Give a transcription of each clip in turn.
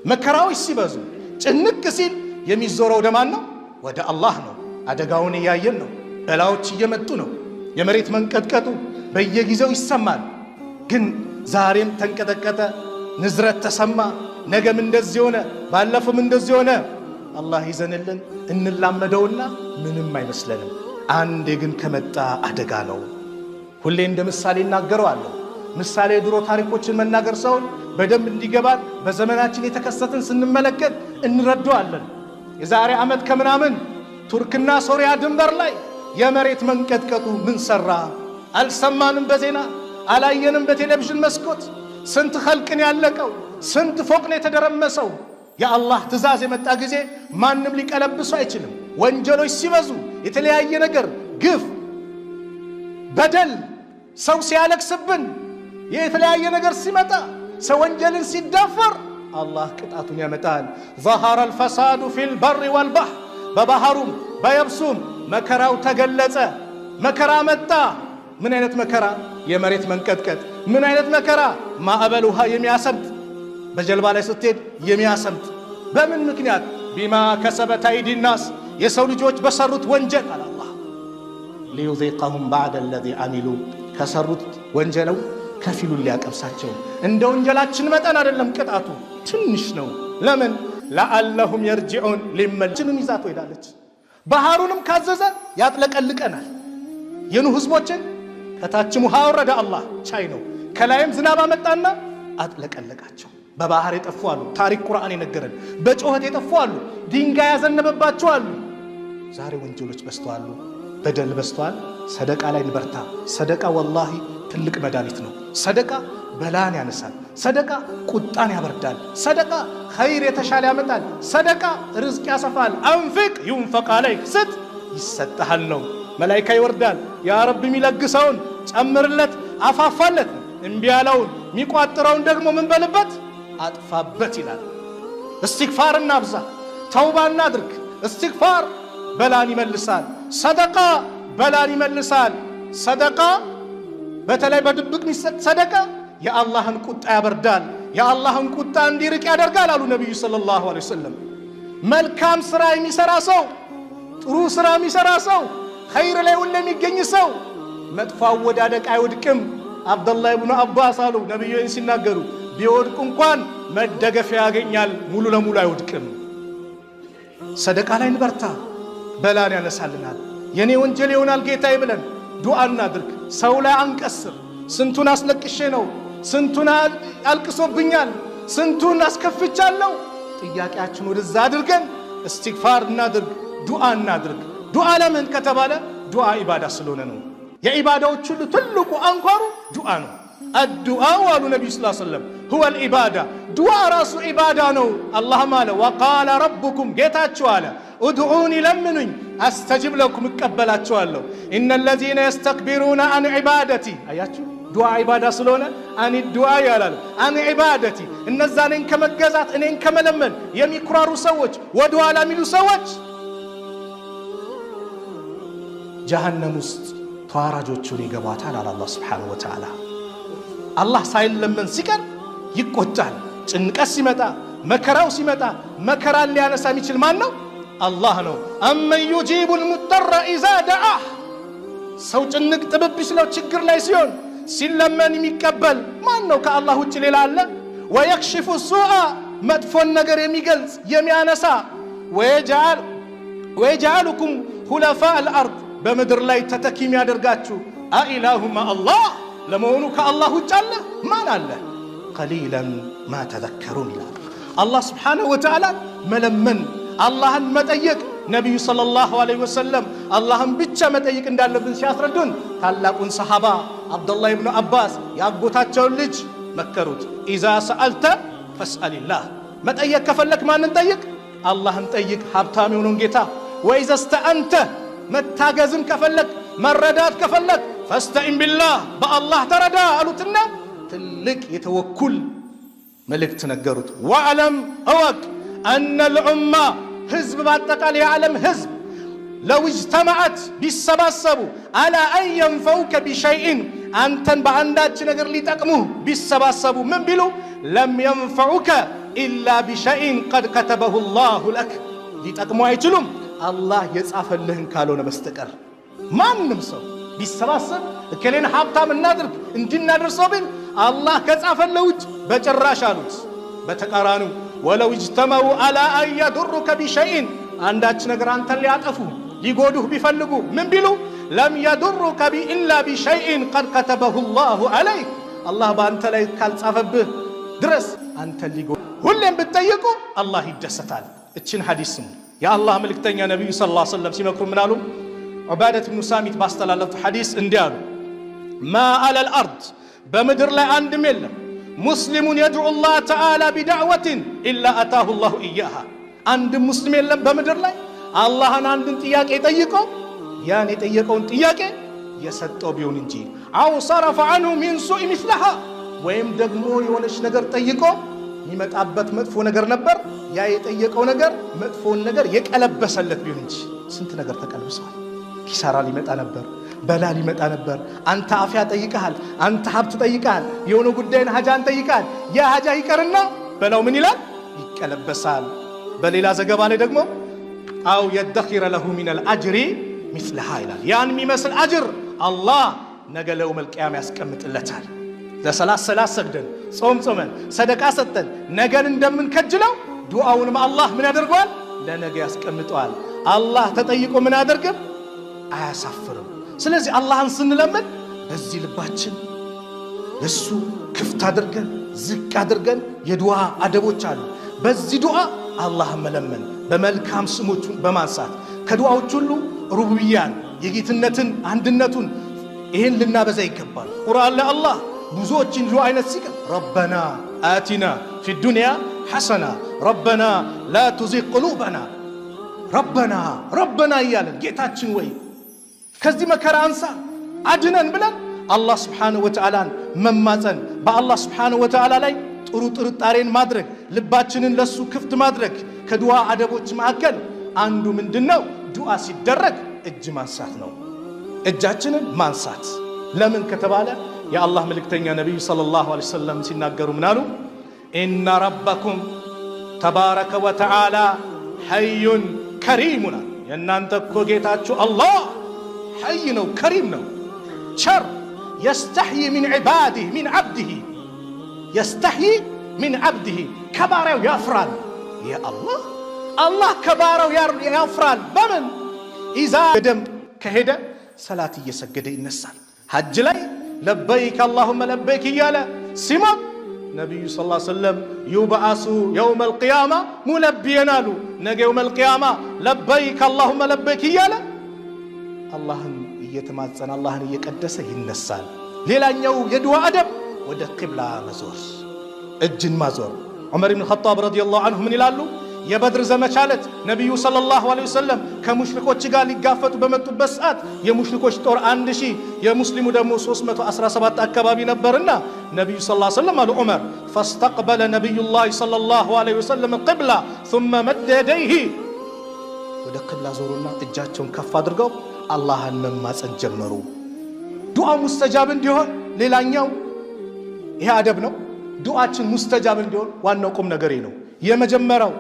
መከራዎች ሲበዙ ጭንቅ ሲል የሚዞረው ወደ ማን ነው? ወደ አላህ ነው። አደጋውን እያየን ነው። በላዎች እየመጡ ነው። የመሬት መንቀጥቀጡ በየጊዜው ይሰማል። ግን ዛሬም ተንቀጠቀጠ፣ ንዝረት ተሰማ፣ ነገም እንደዚህ ሆነ፣ ባለፈውም እንደዚህ ሆነ። አላህ ይዘንልን እንላመደውና ምንም አይመስለንም። አንዴ ግን ከመጣ አደጋ ነው። ሁሌ እንደ ምሳሌ እናገረዋለሁ። ምሳሌ የድሮ ታሪኮችን መናገር ሳይሆን በደንብ እንዲገባን በዘመናችን የተከሰትን ስንመለከት እንረዳዋለን። የዛሬ ዓመት ከምናምን ቱርክና ሶሪያ ድንበር ላይ የመሬት መንቀጥቀጡ ምን ሰራ? አልሰማንም በዜና አላየንም በቴሌቪዥን መስኮት። ስንት ኸልቅን ያለቀው፣ ስንት ፎቅን የተደረመሰው። የአላህ ትእዛዝ የመጣ ጊዜ ማንም ሊቀለብሱ አይችልም። ወንጀሎች ሲበዙ፣ የተለያየ ነገር ግፍ፣ በደል፣ ሰው ሲያለቅስብን፣ የተለያየ ነገር ሲመጣ፣ ሰው ወንጀልን ሲዳፈር አላህ ቅጣቱን ያመጣል። ظهر الفساد في البر والبحر በባህሩም በየብሱም መከራው ተገለጸ። መከራ መጣ። ምን አይነት መከራ? የመሬት መንቀጥቀጥ። ምን አይነት መከራ? ማዕበል ውሃ የሚያሰምጥ፣ በጀልባ ላይ ስትሄድ የሚያሰምጥ። በምን ምክንያት? بما كسبت أيدي الناس የሰው ልጆች በሰሩት ወንጀል አለ አላህ። ليذيقهم بعض الذي عملوا ከሰሩት ወንጀለው ከፊሉን ሊያቀምሳቸው። እንደ ወንጀላችን መጠን አይደለም ቅጣቱ፣ ትንሽ ነው። ለምን? لعلهم يرجعون ሊመልችንን ይዛ ትሄዳለች። ባህሩንም ካዘዘ ያጥለቀልቀናል። የኑህ ህዝቦችን ከታችም ውሃ ወረደ፣ አላህ ቻይ ነው። ከላይም ዝናብ አመጣና አጥለቀለቃቸው። በባህር የጠፉ አሉ፣ ታሪክ ቁርአን የነገረን። በጩኸት የጠፉ አሉ፣ ድንጋይ ያዘነበባቸው አሉ። ዛሬ ወንጀሎች በዝተዋሉ፣ በደል በዝተዋል። ሰደቃ ላይ እንበርታ። ሰደቃ ወላሂ ትልቅ መድኃኒት ነው። ሰደቃ በላን ያነሳል። ሰደቃ ቁጣን ያበርዳል። ሰደቃ ኸይር የተሻለ ያመጣል። ሰደቃ ርዝቅ ያሰፋል። أنفق ينفق عليك ስጥ ይሰጥሃል ነው። መላይካ ይወርዳል። ያ ረብ የሚለግሰውን ጨምርለት፣ አፋፋለት። እምቢ ያለውን የሚቋጥረውን ደግሞ ምን በልበት አጥፋበት ይላል። እስትግፋር እናብዛ፣ ተውባ እናድርግ። እስትግፋር በላን ይመልሳል። ሰደቃ በላን ይመልሳል። ሰደቃ በተለይ በድብቅ የሚሰጥ ሰደቃ የአላህን ቁጣ ያበርዳል፣ የአላህን ቁጣ እንዲርቅ ያደርጋል አሉ ነቢዩ ሰለላሁ ዐለይሂ ወሰለም። መልካም ስራ የሚሰራ ሰው፣ ጥሩ ስራ የሚሰራ ሰው፣ ኸይር ላይ ሁሌ የሚገኝ ሰው መጥፎ አወዳደቅ አይወድቅም። አብደላህ ብኑ አባስ አሉ ነቢዩ ሲናገሩ፣ ቢወድቅ እንኳን መደገፊያ ያገኛል፣ ሙሉ ለሙሉ አይወድቅም። ሰደቃ ላይ እንበርታ፣ በላን ያነሳልናል። የኔ ወንጀል ይሆናል ጌታዬ ብለን ዱዓ እናድርግ። ሰው ላይ አንቀስር። ስንቱን አስለቅሼ ነው፣ ስንቱን አልቅሶብኛል፣ ስንቱን አስከፍቻለሁ። ጥያቄያችን ወደዛ አድርገን እስትግፋር እናድርግ፣ ዱዓ እናድርግ። ዱዓ ለምን ከተባለ ዱዓ ኢባዳ ስለሆነ ነው። የኢባዳዎች ሁሉ ትልቁ አንኳሩ ዱዓ ነው። አዱዓው አሉ ነቢዩ ስ ሰለም ሁወ ልኢባዳ፣ ዱዓ ራሱ ኢባዳ ነው። አላህም አለ ወቃለ ረቡኩም ጌታችሁ አለ ادعوني ለምኑኝ፣ أستجب لكم እቀበላችኋለሁ። إن الذين يستكبرون عن عبادتي አያችሁ፣ ዱዓ ኢባዳ ስለሆነ عن الدعاء ያላሉ عن عبادتي፣ እነዛ እኔን ከመገዛት እኔን ከመለመን የሚኩራሩ ሰዎች፣ ወደ ኋላ የሚሉ ሰዎች ጀሃነም ውስጥ ተዋራጆቹን ይገቧታል አለ አላህ سبحانه وتعالى። አላህ ሳይለመን ሲቀር ይቆጣል። ጭንቀት ሲመጣ መከራው ሲመጣ መከራን ሊያነሳ የሚችል ማን ነው? አላህ ነው። أمن يجيب المضطر إذا دعاه። ሰው ጭንቅ ጥብብ ሲለው ችግር ላይ ሲሆን ሲለመን የሚቀበል ማን ነው? ከአላህ ውጭ ሌላ አለ? ويكشف السوء መጥፎን ነገር የሚገልጽ የሚያነሳ፣ ويجعلكم خلفاء الأرض በምድር ላይ ተተኪ የሚያደርጋችሁ أإله مع الله። ለመሆኑ ከአላህ ውጭ አለ? ማን አለ? قليلا ما تذكرون ይላል አላህ سبحانه وتعالى። መለመን አላህን መጠየቅ ነቢዩ صلى الله عليه وسلم አላህን ብቻ መጠየቅ እንዳለብን ሲያስረዱን ታላቁን ሰሃባ አብዱላህ ብኑ አባስ የአጎታቸውን ልጅ መከሩት። إذا سألت فاسأل الله፣ መጠየቅ ከፈለክ ማንን ጠይቅ? አላህን ጠይቅ፣ ሀብታም የሆነውን ጌታ። وإذا استعنت፣ መታገዝም ከፈለክ መረዳት ከፈለክ فاستعن بالله፣ በአላህ ተረዳ አሉትና ትልቅ የተወኩል መልእክት ነገሩት። واعلم እወቅ أن الأمة ህዝብ በአጠቃላይ የዓለም ህዝብ لو اجتمعت ቢሰባሰቡ على أن ينفعوك بشيء አንተን በአንዳች ነገር ሊጠቅሙህ ቢሰባሰቡ ምን ቢሉ لم ينفعوك إلا بشيء قد كتبه الله لك፣ ሊጠቅሙ አይችሉም አላህ የጻፈልህን ካልሆነ በስተቀር። ማንም ሰው ቢሰባሰብ እከሌን ሀብታም እናድርግ እንድናደርሰው ቢል አላህ ከጻፈለው ውጭ በጭራሽ አሉት። በተቃራኒው ولو اجتمعوا على أن يضروك بشيء፣ አንዳች ነገር አንተን ሊያጠፉ ሊጎዱህ ቢፈልጉ ምን ቢሉ لم يضروك إلا بشيء قد كتبه الله عليك፣ አላህ በአንተ ላይ ካልጻፈብህ ድረስ አንተን ሊጎዱ ሁሌም ብትጠይቁ አላህ ይደሰታል። እችን ሐዲስ ስሙ። የአላህ መልእክተኛ ነቢዩ صلى الله عليه وسلم ሲመክሩ ምን አሉ? ዑባደት ብኑ ሳሚት ባስተላለፉት ሐዲስ እንዲህ አሉ፣ ما على الأرض፣ በምድር ላይ አንድም የለም مسلم يدعو الله تعالى بدعوة إلا أعطاه الله إياها፣ አንድም ሙስሊም የለም በምድር ላይ አላህን አንድን ጥያቄ ጠይቆ ያን የጠየቀውን ጥያቄ የሰጠው ቢሆን እንጂ أو صرف عنه من سوء مثلها፣ ወይም ደግሞ የሆነች ነገር ጠይቆ የሚመጣበት መጥፎ ነገር ነበር፣ ያ የጠየቀው ነገር መጥፎውን ነገር የቀለበሰለት ቢሆን እንጂ። ስንት ነገር ተቀልብሰዋል። ኪሳራ ሊመጣ ነበር፣ በላ ሊመጣ ነበር። አንተ አፍያ ጠይቀሃል፣ አንተ ሀብት ጠይቀሃል፣ የሆነ ጉዳይን ሀጃን ጠይቀሃል። ያ ሀጃ ይቀርና በላው ምን ይላል? ይቀለበሳል። በሌላ ዘገባ ላይ ደግሞ أو يدخر له من الأجر مثلها ይላል። ያን የሚመስል አጅር አላህ ነገ ለ يوم القيامة ያስቀምጥለታል። ለሰላት ሰላት ሰግደን ጾም ጾመን ሰደቃ ሰጠን ነገን እንደምንከጅለው ዱዓውንም አላህ ምን ያደርገዋል? ለነገ ያስቀምጠዋል። አላህ ተጠይቆ ምን አያደርግም? አያሳፍርም። ስለዚህ አላህን ስንለምን በዚህ ልባችን ለሱ ክፍት አድርገን ዝቅ አድርገን የዱዓ አደቦች አሉ። በዚህ ዱዓ አላህን መለመን በመልካም ስሞቹን በማንሳት ከዱዓዎች ሁሉ ሩቡብያን የጌትነትን አንድነቱን ይህን ልናበዛ ይገባል። ቁርአን ላይ አላህ ብዙዎችን ዱዓ አይነት ሲቀር ربنا آتنا في الدنيا حسنة ربنا لا تزغ قلوبنا ربنا ربنا እያለን ጌታችን ወይ ከዚህ መከራ አንሳ አድነን ብለን አላህ سبحانه وتعالى ን መማፀን፣ በአላህ سبحانه وتعالى ላይ ጥሩ ጥርጣሬን ማድረግ፣ ልባችንን ለሱ ክፍት ማድረግ። ከዱዓ አደቦች መካከል አንዱ ምንድን ነው? ዱዓ ሲደረግ እጅ ማንሳት ነው። እጃችንን ማንሳት ለምን ከተባለ የአላህ መልእክተኛ ነቢዩ صلى الله عليه وسلم ሲናገሩ ምን አሉ? إن ربكم تبارك وتعالى حي كريم አሉ። የእናንተ እኮ ጌታችሁ አላህ حي ነው፣ كريم ነው፣ ቸር። يستحيي من عباده من عبده يستحيي من عبده፣ ከባሪያው ያፍራል። የአላህ አላህ ከባሪያው ያፍራል። በምን إذا ገደም ከሄደ ሰላት እየሰገደ ይነሳል። ሐጅ ላይ لبيك اللهم لبيك እያለ ሲሞት ነቢዩ صلى الله عليه وسلم يبعث يوم القيامة ملبيا አሉ። ነገ يوم القيامة لبيك اللهم لبيك እያለ አላህን እየተማጸነ አላህን እየቀደሰ ይነሳል። ሌላኛው የዱዓ አደብ ወደ ቂብላ መዞር፣ እጅን ማዞር። ዑመር ብን ኸጣብ رضي الله عنه ምን ይላሉ? የበድር ዘመቻ ዕለት ነቢዩ صلى الله عليه وسلم ከሙሽሪኮች ጋር ሊጋፈጡ በመጡበት ሰዓት የሙሽሪኮች ጦር 1000 የሙስሊሙ ደግሞ 317 አካባቢ ነበርና ነቢዩ صلى الله عليه وسلم አሉ ዑመር فاستقبل نبي الله صلى الله عليه وسلم القبلة ثم مد يديه፣ ወደ ቅብላ ዞሩና እጃቸውን ከፍ አድርገው አላህን መማፀን ጀመሩ። ዱዓ ሙስተጃብ እንዲሆን ሌላኛው ይሄ አደብ ነው። ዱዓችን ሙስተጃብ እንዲሆን ዋናው ቁም ነገሬ ነው። የመጀመሪያው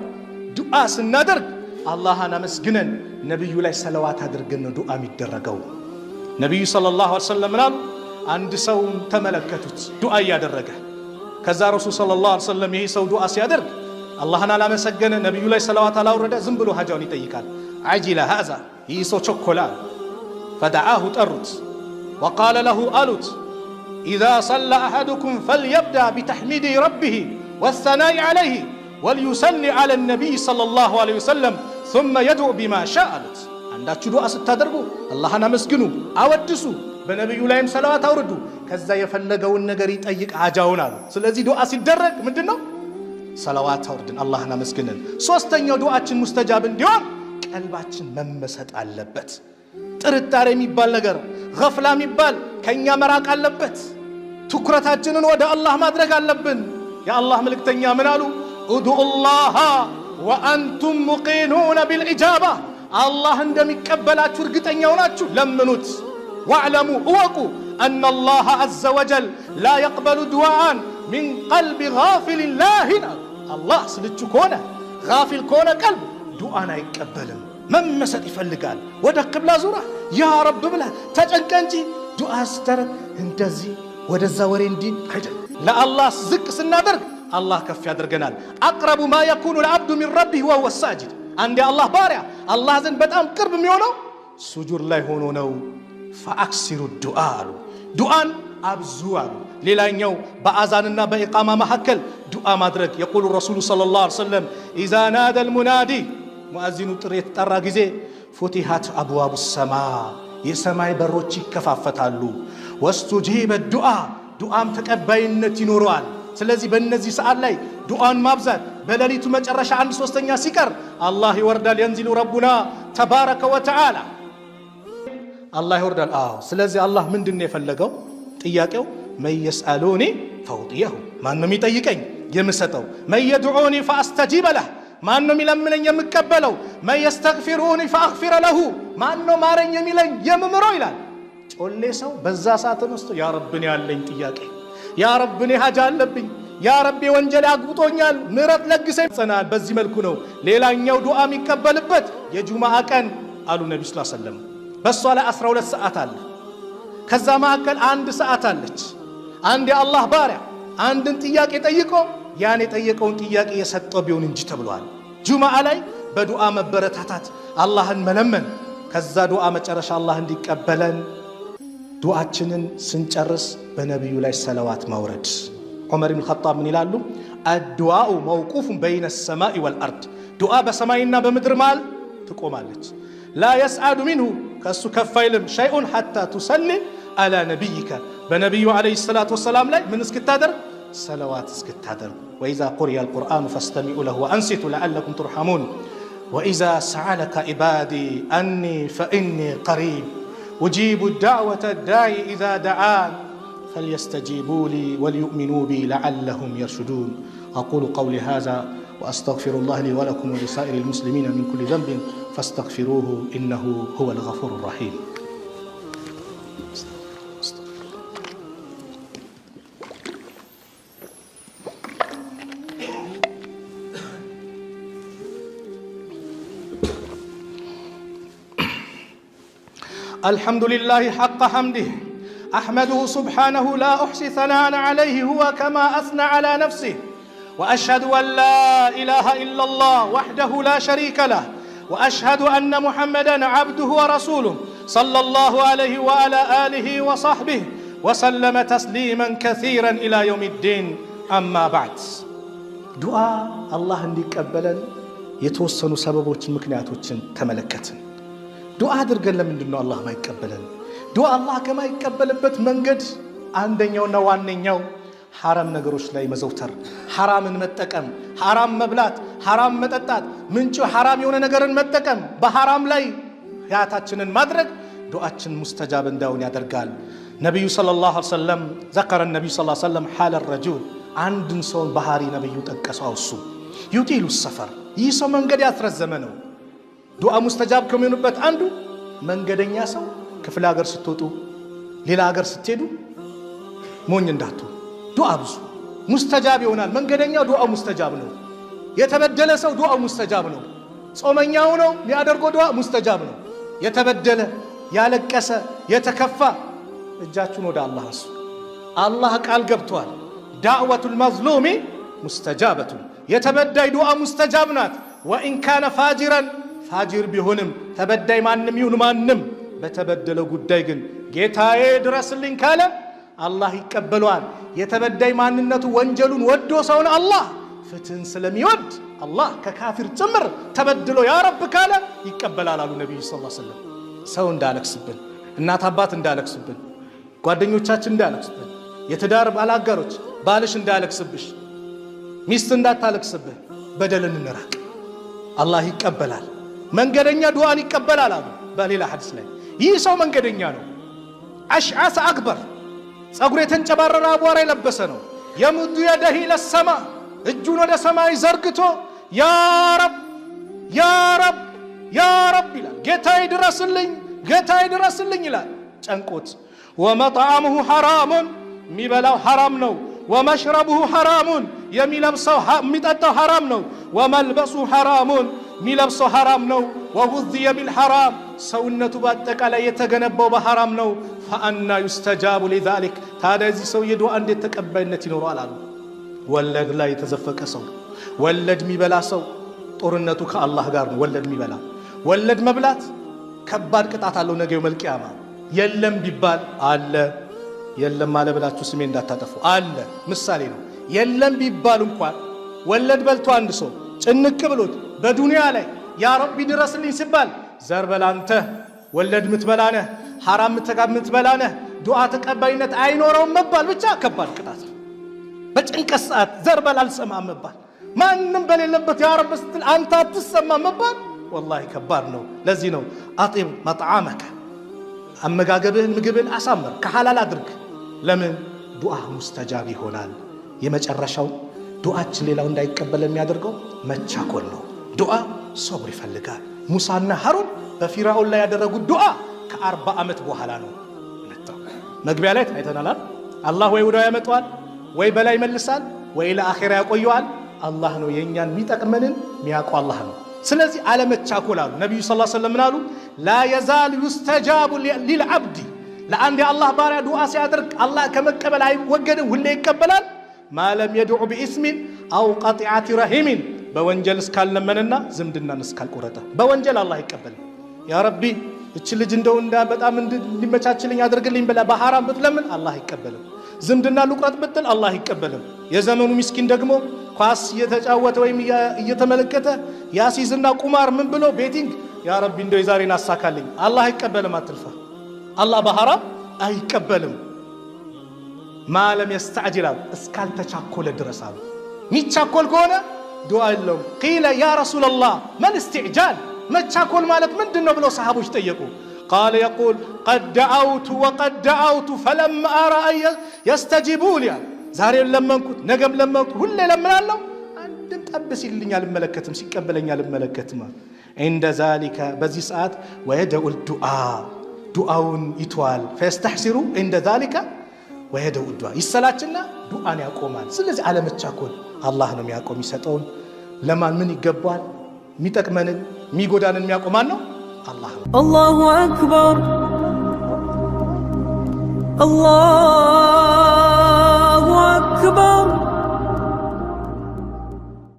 ዱዓ ስናደርግ አላህን አመስግነን ነቢዩ ላይ ሰለዋት አድርገን ነው ዱዓ የሚደረገው። ነቢዩ صلى الله عليه وسلم ምናሉ? አንድ ሰውን ተመለከቱት ዱዓ እያደረገ። ከዛ ረሱል صلى الله عليه وسلم ይሄ ሰው ዱዓ ሲያደርግ አላህን አላመሰገነ፣ ነቢዩ ላይ ሰለዋት አላወረደ፣ ዝም ብሎ ሀጃውን ይጠይቃል። عجل هذا፣ ይህ ሰው ቸኮላ። فدعاه ጠሩት፣ وقال له አሉት إذا صلى أحدكم فليبدأ بتحميد ربه والثناء عليه وليصل على النبي صلى الله عليه وسلم ثم يدع بما شاء አሉት። አንዳችሁ ዱዓ ስታደርጉ አላህን አመስግኑ፣ አወድሱ፣ በነቢዩ ላይም ሰለዋት አውርዱ፣ ከዛ የፈለገውን ነገር ይጠይቅ ሀጃውን አሉ። ስለዚህ ዱዓ ሲደረግ ምንድን ነው? ሰለዋት አውርድን፣ አላህን አመስግነን። ሶስተኛው ዱዓችን ሙስተጃብ እንዲሆን ቀልባችን መመሰጥ አለበት። ጥርጣሬ የሚባል ነገር ገፍላ የሚባል ከእኛ መራቅ አለበት። ትኩረታችንን ወደ አላህ ማድረግ አለብን። የአላህ መልእክተኛ ምን አሉ? ادعوا الله وأنتم موقنون بالإجابة፣ አላህ እንደሚቀበላችሁ እርግጠኛ ሆናችሁ ለምኑት። واعلموا እወቁ أن الله عز وجل لا يقبل دعاء من قلب غافل لاهٍ አሉ። አላህ ስልቹ ከሆነ፣ ጋፊል ከሆነ ቀልብ ዱዓን አይቀበልም። መመሰጥ ይፈልጋል። ወደ ቅብላ ዙራ ያ ረብ ብለህ ተጨንቀ እንጂ ዱዓ ስታደርግ እንደዚህ ወደዛ ወሬ እንዲህ አይደል። ለአላህ ዝቅ ስናደርግ አላህ ከፍ ያደርገናል። أقرب ما يكون العبد من ربه وهو ساجد። አንድ የአላህ ባሪያ አላህ ዘንድ በጣም ቅርብ የሚሆነው ሱጁድ ላይ ሆኖ ነው። فأكثروا الدعاء አሉ፣ ዱዓን አብዙ አሉ። ሌላኛው በአዛንና በኢቃማ መካከል ዱዓ ማድረግ። يقول الرسول صلى الله عليه وسلم إذا نادى المنادي፣ ሙአዚኑ ጥሪ የተጠራ ጊዜ فتحت أبواب السماء፣ የሰማይ በሮች ይከፋፈታሉ። واستجيب الدعاء፣ ዱዓም ተቀባይነት ይኖረዋል። ስለዚህ በእነዚህ ሰዓት ላይ ዱዓን ማብዛት፣ በሌሊቱ መጨረሻ አንድ ሶስተኛ ሲቀር አላህ ይወርዳል። ينزل ربنا تبارك وتعالى፣ አላህ ይወርዳል። አዎ። ስለዚህ አላህ ምንድን ነው የፈለገው? ጥያቄው من يسألني فأعطيه፣ ማን ነው የሚጠይቀኝ የምሰጠው? من يدعوني فأستجيب له፣ ማን ነው የሚለምነኝ የምቀበለው? من يستغفرني فأغفر له፣ ማን ነው ማረኝ የሚለኝ የምምረው ይላል። ጮሌ ሰው በዛ ሰዓት ተነስቶ ያ ረብን ያለኝ ጥያቄ፣ ያ ረብን ሀጃ አለብኝ፣ ያ ረቢ ወንጀል አግብጦኛል፣ ምሕረት ለግሰኝ ጸናል። በዚህ መልኩ ነው። ሌላኛው ዱዓ የሚቀበልበት የጁማዓ ቀን አሉ ነቢ ስ ሰለም፣ በእሷ ላይ 12 ሰዓት አለ። ከዛ መካከል አንድ ሰዓት አለች። አንድ የአላህ ባሪያ አንድን ጥያቄ ጠይቆ ያን የጠየቀውን ጥያቄ የሰጠው ቢሆን እንጂ ተብሏል። ጁማዓ ላይ በዱዓ መበረታታት፣ አላህን መለመን፣ ከዛ ዱዓ መጨረሻ አላህ እንዲቀበለን ዱዓችንን ስንጨርስ በነቢዩ ላይ ሰለዋት ማውረድ። ዑመር ብን ኸጣብ ምን ይላሉ? الدعاء موقوف بين السماء والأرض፣ ዱዓ በሰማይና በምድር መሃል ትቆማለች። لا يصعد منه፣ ከእሱ ከፍ አይልም፣ شيء حتى تصلي على نبيك፣ በነቢዩ عليه الصلاة والسلام ላይ ምን እስክታደርግ? ሰለዋት እስክታደርግ። وإذا قرئ القرآن فاستمعوا له وأنصتوا لعلكم ترحمون። وإذا سألك عبادي عني فإني قريب أجيب دعوة الداع إذا دعان فليستجيبوا لي وليؤمنوا بي لعلهم يرشدون። أقول قولي هذا وأستغفر الله لي ولكم ولسائر المسلمين من كل ذنب فاستغفروه إنه هو الغفور الرحيم። الحمد لله حق حمده، أحمده سبحانه لا أحصي ثناء عليه هو كما أثنى على نفسه، وأشهد أن لا إله إلا الله وحده لا شريك له، وأشهد أن محمدا عبده ورسوله صلى الله عليه وعلى آله وصحبه وسلم تسليما كثيرا إلى يوم الدين። أما بعد። ዱዓ አላህ እንዲቀበለን የተወሰኑ ሰበቦችን ምክንያቶችን ተመለከትን። ዱዓ አድርገን ለምንድን ነው አላህ ማይቀበለን? ዱዓ አላህ ከማይቀበልበት መንገድ አንደኛውና ዋነኛው ሐራም ነገሮች ላይ መዘውተር፣ ሐራምን መጠቀም፣ ሐራም መብላት፣ ሐራም መጠጣት፣ ምንጩ ሐራም የሆነ ነገርን መጠቀም፣ በሐራም ላይ ህያታችንን ማድረግ ዱዓችን ሙስተጃብ እንዳይሆን ያደርጋል። ነቢዩ صلى الله عليه وسلم ذكر النبي صلى الله عليه وسلم حال الرجل፣ አንድን ሰውን ባህሪ ነቢዩ ጠቀሱ አውሱ። يطيل السفر፣ ይህ ሰው መንገድ ያስረዘመ ነው። ዱዓ ሙስተጃብ ከሚሆኑበት አንዱ መንገደኛ ሰው፣ ክፍለ ሀገር ስትወጡ፣ ሌላ ሀገር ስትሄዱ ሞኝ እንዳትሆኑ፣ ዱዓ ብዙ ሙስተጃብ ይሆናል። መንገደኛው ዱዓ ሙስተጃብ ነው። የተበደለ ሰው ዱዓ ሙስተጃብ ነው። ጾመኛው ነው የሚያደርገው ዱዓ ሙስተጃብ ነው። የተበደለ፣ ያለቀሰ፣ የተከፋ እጃችሁን ወደ አላህ አንሱ። አላህ ቃል ገብቷል። دعوة المظلوم مستجابة፣ የተበዳይ ዱዓ ሙስተጃብ ናት። وإن كان فاجرا፣ ፋጅር ቢሆንም፣ ተበዳይ ማንም ይሁን ማንም በተበደለው ጉዳይ ግን ጌታዬ ድረስልኝ ካለ አላህ ይቀበለዋል። የተበዳይ ማንነቱ ወንጀሉን ወዶ ሰውን አላህ ፍትህን ስለሚወድ አላህ ከካፊር ጭምር ተበድሎ ያ ረብ ካለ ይቀበላል አሉ ነቢዩ صلى الله عليه وسلم። ሰው እንዳለቅስብን፣ እናት አባት እንዳለቅስብን፣ ጓደኞቻችን እንዳለቅስብን፣ የትዳር ባላጋሮች ባልሽ እንዳያለቅስብሽ፣ ሚስት እንዳታለቅስብህ፣ በደልን እንራቅ። አላህ ይቀበላል። መንገደኛ ዱዓን ይቀበላል አሉ በሌላ ሐዲስ ላይ። ይህ ሰው መንገደኛ ነው። أشعث أغبر፣ ጸጉር የተንጨባረረ አቧራ የለበሰ ነው። يمد يديه إلى السماء፣ እጁን ወደ ሰማይ ዘርግቶ ያ ረብ፣ ያ ረብ፣ ያ ረብ ይላል። ጌታዬ ድረስልኝ፣ ጌታዬ ድረስልኝ ይላል ጨንቆት። ومطعمه حرام፣ የሚበላው ሐራም ነው። ومشربه حرام፣ የሚለብሰው የሚጠጣው ሐራም ነው። وملبسه حرام፣ የሚለብሰው ሐራም ነው። وغذي بالحرام፣ ሰውነቱ በአጠቃላይ የተገነባው በሐራም ነው። فأنى يستجاب لذلك፣ ታዲያ የዚህ ሰውዬ ዱዓ እንዴት ተቀባይነት ይኖረዋል አሉ። ወለድ ላይ የተዘፈቀ ሰው፣ ወለድ የሚበላ ሰው ጦርነቱ ከአላህ ጋር ነው። ወለድ የሚበላ፣ ወለድ መብላት ከባድ ቅጣት አለው ነገ يوم القيامة። የለም ቢባል አለ፣ የለም አለ ብላችሁ ስሜ እንዳታጠፉ፣ አለ ምሳሌ ነው። የለም ቢባል እንኳን ወለድ በልቶ አንድ ሰው ጭንቅ ብሎት በዱንያ ላይ يا ربي ድረስልኝ ሲባል ዘር በል አንተ ወለድ ምትበላ ነህ፣ ሐራም ምትበላ ነህ፣ ዱዓ ተቀባይነት አይኖረውም መባል ብቻ ከባድ ቅጣት ነው። በጭንቀት ሰዓት ዘር በል አልሰማም መባል፣ ማንም በሌለበት يا رب ስትል አንተ አትሰማም መባል والله ከባድ ነው። ለዚህ ነው أطب مطعمك፣ አመጋገብህን ምግብህን አሳምር፣ ከሐላል አድርግ። ለምን ዱዓ مستجاب ይሆናል። የመጨረሻው ዱዓችን ሌላው እንዳይቀበል የሚያደርገው መቻኮል ነው። ዱዓ صبر ይፈልጋል። ሙሳና ሀሩን በፊራኦን ላይ ያደረጉት ዱዓ ከ40 ዓመት በኋላ ነው መጣው። መግቢያ ላይ ታይተናል። አላህ ወይ ወዲያው ያመጣዋል፣ ወይ በላይ ይመልሳል፣ ወይ ለአኼራ ያቆየዋል። አላህ ነው የእኛን የሚጠቅመንን የሚያውቀው አላህ ነው። ስለዚህ አለመቻኮል አሉ ነቢዩ ስ ሰለም ምን አሉ? لا يزال يستجاب للعبد፣ ለአንድ የአላህ ባሪያ ዱዓ ሲያደርግ አላህ ከመቀበል አይወገድም፣ ሁሌ ይቀበላል። ما لم يدع بإثم أو قطيعة رحم፣ በወንጀል እስካልለመነና ዝምድናን እስካልቆረጠ። በወንጀል አላህ አይቀበልም። يا ربي እች ልጅ እንደው እንዳ በጣም እንዲመቻችልኝ አድርግልኝ ብላ በሐራም ብትለምን አላህ አይቀበልም። ዝምድና ልቁረጥ ብትል አላህ አይቀበልም። የዘመኑ ሚስኪን ደግሞ ኳስ እየተጫወተ ወይም እየተመለከተ ያሲዝና ቁማር ምን ብሎ betting፣ يا ربي እንደው የዛሬን አሳካልኝ፣ አላህ አይቀበልም። አትልፋ፣ አላህ በሐራም አይቀበልም። ما لم يستعجل እስካልተቻኮለ ድረስ አሉ። ሚቻኮል ከሆነ ዱዓ የለውም። قيل يا رسول الله ما الاستعجال፣ መቻኮል ማለት ምንድን ነው ብለው ሰሃቦች ጠየቁ። قال يقول قد دعوت وقد دعوت فلم أر أن يستجيبوا لي፣ ዛሬም ለመንኩት ነገም ለመንኩት ሁሌ ለምናለሁ፣ አንድም ጠብ ሲልኝ አልመለከትም፣ ሲቀበለኝ አልመለከትም። عند ذلك በዚህ ሰዓት ويدع الدعاء ዱዓውን ይተዋል። فيستحسر عند ذلك ويدع الدعاء፣ ይሰላችና ዱዓን ያቆማል። ስለዚህ አለመቻኮል፣ አላህ ነው የሚያቆም የሚሰጠውን፣ ለማን ምን ይገባዋል፣ የሚጠቅመንን የሚጎዳንን የሚያቆማን ነው አላህ ነው። الله أكبر الله أكبر።